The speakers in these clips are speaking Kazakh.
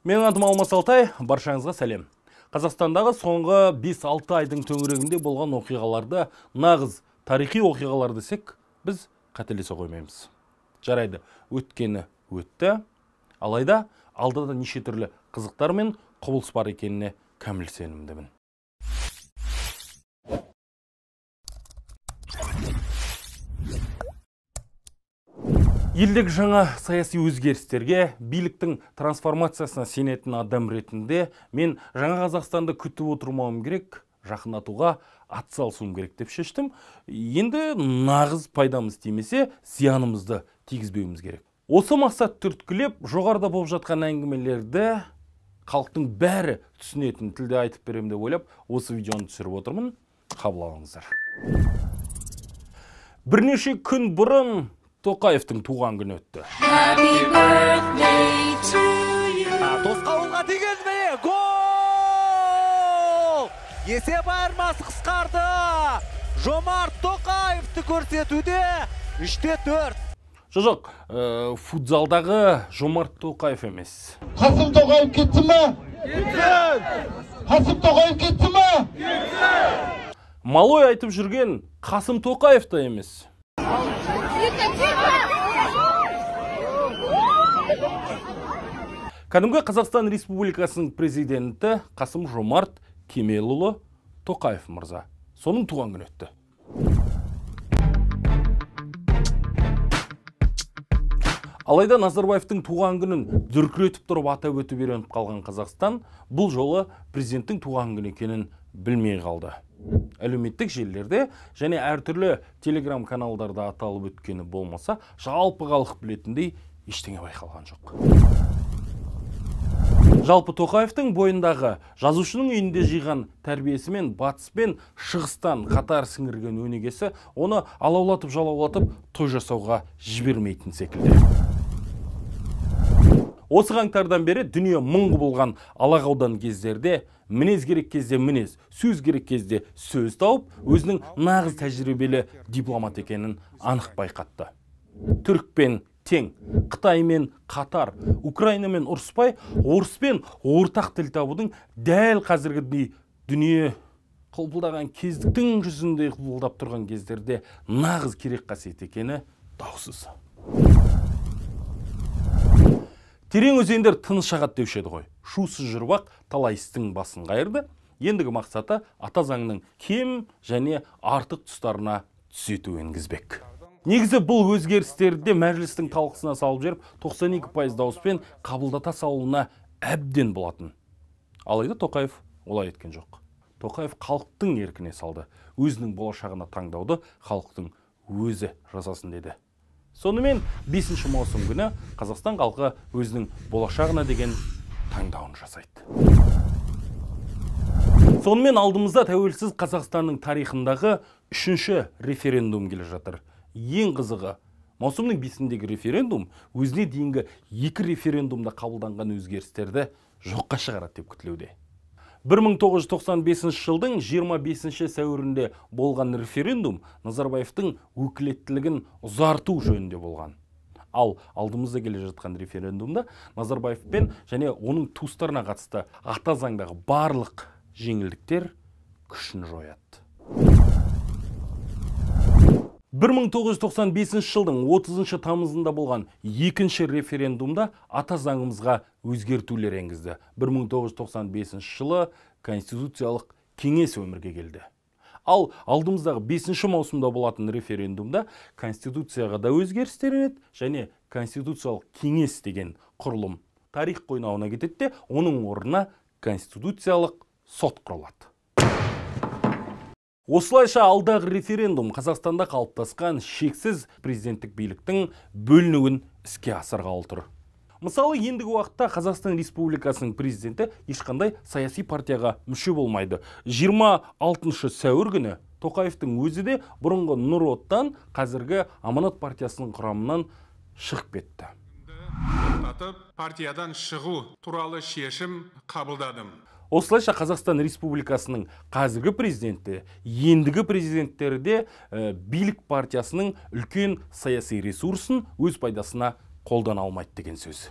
Менің атым Алмас Алтай, баршаңызға сәлем. Қазақстандағы соңғы 5-6 айдың төңірегінде болған оқиғаларды, нағыз тарихи оқиғалар десек, біз қателесе қоймаймыз. Жарайды, өткені өтті. Алайда алда да неше түрлі қызықтар мен құбылыс бар екеніне кәміл сенімдімін. Елдегі жаңа саяси өзгерістерге, биліктің трансформациясына сенетін адам ретінде мен жаңа Қазақстанды күтіп отырмауым керек, жақындатуға атсалысуым керек деп шештім. Енді нағыз пайдамыз тимесе, зиянымызды тигізбеуіміз керек. Осы мақсат түрткілеп, жоғарыда болып жатқан әңгімелерді халықтың бәрі түсінетін тілде айтып беремін деп ойлап, осы видеоны түсіріп отырмын. Қабыл алыңыздар. Бірнеше күн бұрын Тоқаевтың туған күні өтті. Тосқауылға тиген міне, гол! Есеп айырмасы қысқарды. Жомарт Тоқаевты көрсетуде 3-4. Жоқ, футзалдағы Жомарт Тоқаев емес. Қасым Тоқаев кетті ме? Кетсін! Қасым Тоқаев кетті ме? Кетсін! Малой айтып жүрген Қасым Тоқаев та емес. Кәдімгі Қазақстан Республикасының президенті Қасым Жомарт Кемелұлы Тоқаев мырза. Соның туған күні өтті. Алайда Назарбаевтың туған күнін дүркіретіп тұрып атап өтіп үйреніп қалған Қазақстан бұл жолы президенттің туған күні екенін білмей қалды. Әлеуметтік желілерде және әртүрлі телеграм каналдарда аталып өткені болмаса, жалпы халық білетіндей ештеңе байқалған жоқ. Жалпы Тоқаевтың бойындағы жазушының үйінде жиған тәрбиесі мен батыс пен шығыстан қатар сіңірген өнегесі оны алаулатып жалаулатып той жасауға жібермейтін секілді. Осы қаңтардан бері дүние мың құбылған алағаудан кездерде мінез керек кезде мінез, сөз керек кезде сөз тауып, өзінің нағыз тәжірибелі дипломат екенін анық байқатты. Түрікпен тең, Қытаймен қатар, Украинамен ұрыспай, орыспен ортақ тіл табудың дәл қазіргідей дүние қылпылдаған кездіктің жүзіндей қылпылдап тұрған кездерде нағыз керек қасиет екені даусыз. Терең өзендер тыныш ағады деуші еді ғой. Шусыз жүріп-ақ талай істің басын қайырды. Ендігі мақсаты ата заңның кем және артық тұстарына түзету енгізбек. Негізі бұл өзгерістерді де мәжілістің талқысына салып жіберіп, 92% дауыспен қабылдата салуына әбден болатын. Алайда Тоқаев олай еткен жоқ. Тоқаев халықтың еркіне салды. Өзінің болашағына таңдауды халықтың өзі жасасын деді. Сонымен 5 маусым күні Қазақстан халқы өзінің болашағына деген таңдауын жасайды. Сонымен алдымызда тәуелсіз Қазақстанның тарихындағы 3-ші референдум келе жатыр. Ең қызығы, маусымның 5-індегі референдум өзіне дейінгі 2 референдумда қабылданған өзгерістерді жоққа шығарады деп күтілуде. 1995 жылдың 25 сәуірінде болған референдум Назарбаевтың өкілеттілігін ұзарту жөнінде болған. Ал алдымызда келе жатқан референдумда Назарбаевпен және оның туыстарына қатысты ата заңдағы барлық жеңілдіктер күшін жояды. 1995 жылдың 30 тамызында болған екінші референдумда ата заңымызға өзгертулер енгізді. 1995 жылы Конституциялық кеңес өмірге келді. Ал алдымыздағы 5 маусымда болатын референдумда Конституцияға да өзгерістер енеді және Конституциялық кеңес деген құрылым тарих қойнауына кетеді де, оның орнына Конституциялық сот құрылады. Осылайша алдағы референдум Қазақстанда қалыптасқан шексіз президенттік биліктің бөлінуін іске асырғалы тұр. Мысалы, ендігі уақытта Қазақстан Республикасының президенті ешқандай саяси партияға мүше болмайды. 26 сәуір күні Тоқаевтың өзі де бұрынғы Нұр Отан, қазіргі Аманат партиясының құрамынан шығып кетті. Партиядан шығу туралы шешім қабылдадым. Осылайша Қазақстан Республикасының қазіргі президенті, ендігі президенттері де билік партиясының үлкен саяси ресурсын өз пайдасына қолдана алмайды деген сөз.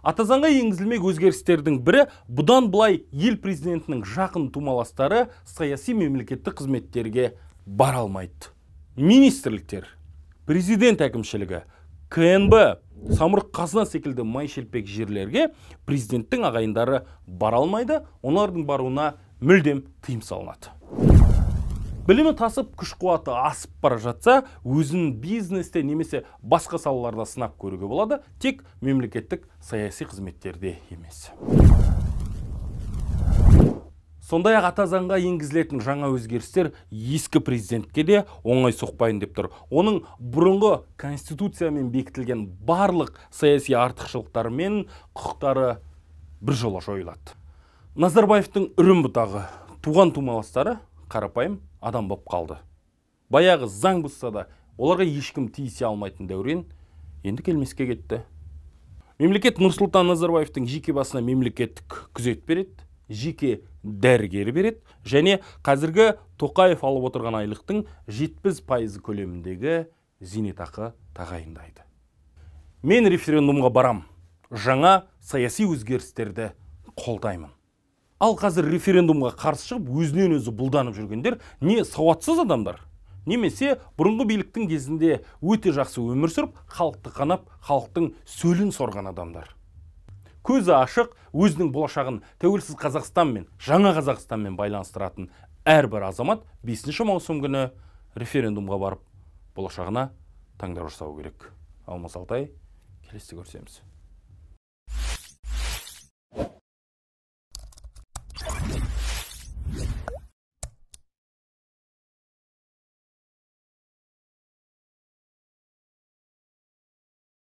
Ата заңға енгізілмек өзгерістердің бірі бұдан былай ел президентінің жақын тумаластары саяси мемлекеттік қызметтерге бара алмайды. Министрліктер, президент әкімшілігі, КНБ, Самұрық Қазына секілді май шелпек жерлерге президенттің ағайындары бара алмайды, олардың баруына мүлдем тыйым салынады. Білімі тасып, күш қуаты асып бара жатса, өзін бизнесте немесе басқа салаларда сынап көруге болады, тек мемлекеттік саяси қызметтерде емес. Сондай-ақ ата заңға енгізілетін жаңа өзгерістер ескі президентке де оңай соқпайын деп тұр. Оның бұрынғы конституциямен бекітілген барлық саяси артықшылықтары мен құқықтары бір жола жойылады. Назарбаевтың үрім бұтағы, туған тумаластары қарапайым адам боп қалды. Баяғы заң бұзса да оларға ешкім тиісе алмайтын дәурен енді келмеске кетті. Мемлекет Нұрсұлтан Назарбаевтың жеке басына мемлекеттік күзет береді, жеке дәрігер береді және қазіргі Тоқаев алып отырған айлықтың 70% көлеміндегі зейнетақы тағайындайды. Мен референдумға барам, жаңа саяси өзгерістерді қолдаймын. Ал қазір референдумға қарсы шығып, өзінен өзі бұлданып жүргендер не сауатсыз адамдар, немесе бұрынғы биліктің кезінде өте жақсы өмір сүріп, халықты қанап, халықтың сөлін сорған адамдар. Көзі ашық, өзінің болашағын тәуелсіз Қазақстанмен, жаңа Қазақстанмен байланыстыратын әрбір азамат 5 маусым күні референдумға барып, болашағына таңдау жасау керек. Алмас Алтай, келесі көрсеміз.